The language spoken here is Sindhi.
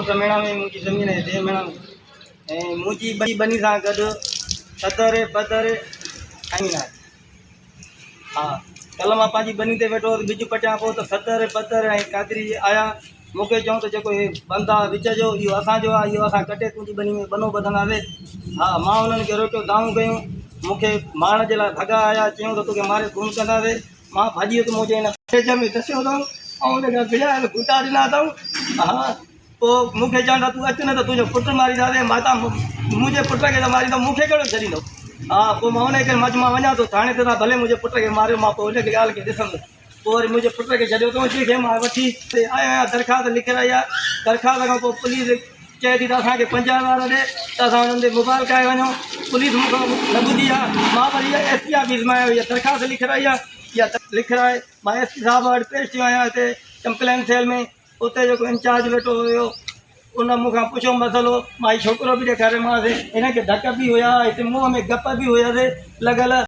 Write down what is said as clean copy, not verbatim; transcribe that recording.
پٽ ميڻا ۾ منهنجي زمين آهي ديهه ميڻا ۾ ۽ منهنجي ٻئي ٻني سان گڏ صدر بدر ۽ آهي ها ڪلهه مان پنهنجي ٻني تي ويٺو هوس ٻج پٽيان پيو ته صدر بدر ۽ قادري آيا مون کي چيائون ته جيڪو هي بند آهي وچ جو اهو اسان جو آهي اهو اسان ڪٽي تنهنجي ٻني ۾ ٻنو ٻڌنداسين ها مان انهن کي روڪيو دانهون ڪيون مون کي مارڻ جي لاء ڀڳا آيا چيائون ته توکي ماري خون ڪنداسين مان ڀڄي ويس منهنجي هن پيج ۾ دسيو اٿائون ۽ ان کان وڙهيا آهن گهوٽا ڏنا اٿائون ها پوء مون کي چون ٿا تون اچ نه ته تنهنجو پٽ مارينداسين ماتا منهنجي پٽ کي ته ماريندو مون کي ڪهڙو ڇڏيندو ها پوء مان ان ڪري مان مان وڃان ٿو ٿاڻي تي تان ڀلي منهنجي پٽ کي ماريو مان پوء ان کي ڳالهه کي ڏسندس پوء وري منهنجي پٽ کي ڇڏيو اٿئون جنهن کي مان وٺي آيو آهيان درخواست لکرائي آهي درخواست کان پوء پوليس چئي ٿي ته اسان کي 5000 ڏي ته اسان انهن تي موبائل ڪاهي وڃون پوليس مون کان نه ٻڌي آهي مان وري ايس پي آفيس مان آيو اها درخواست لکرائي آهي اها لکرائي مان ايس پي صاحب وٽ پيش ٿيو آهيان هتي ڪمپلين سيل ۾ اتي جيڪو انچارج ويٺو هيو ان مون کان پڇيو مسئلو مان هي ڇوڪرو به ڏيکاريومانس هن کي ڌڪ به هيا هتي منهن ۾ گپ به هيس لڳل.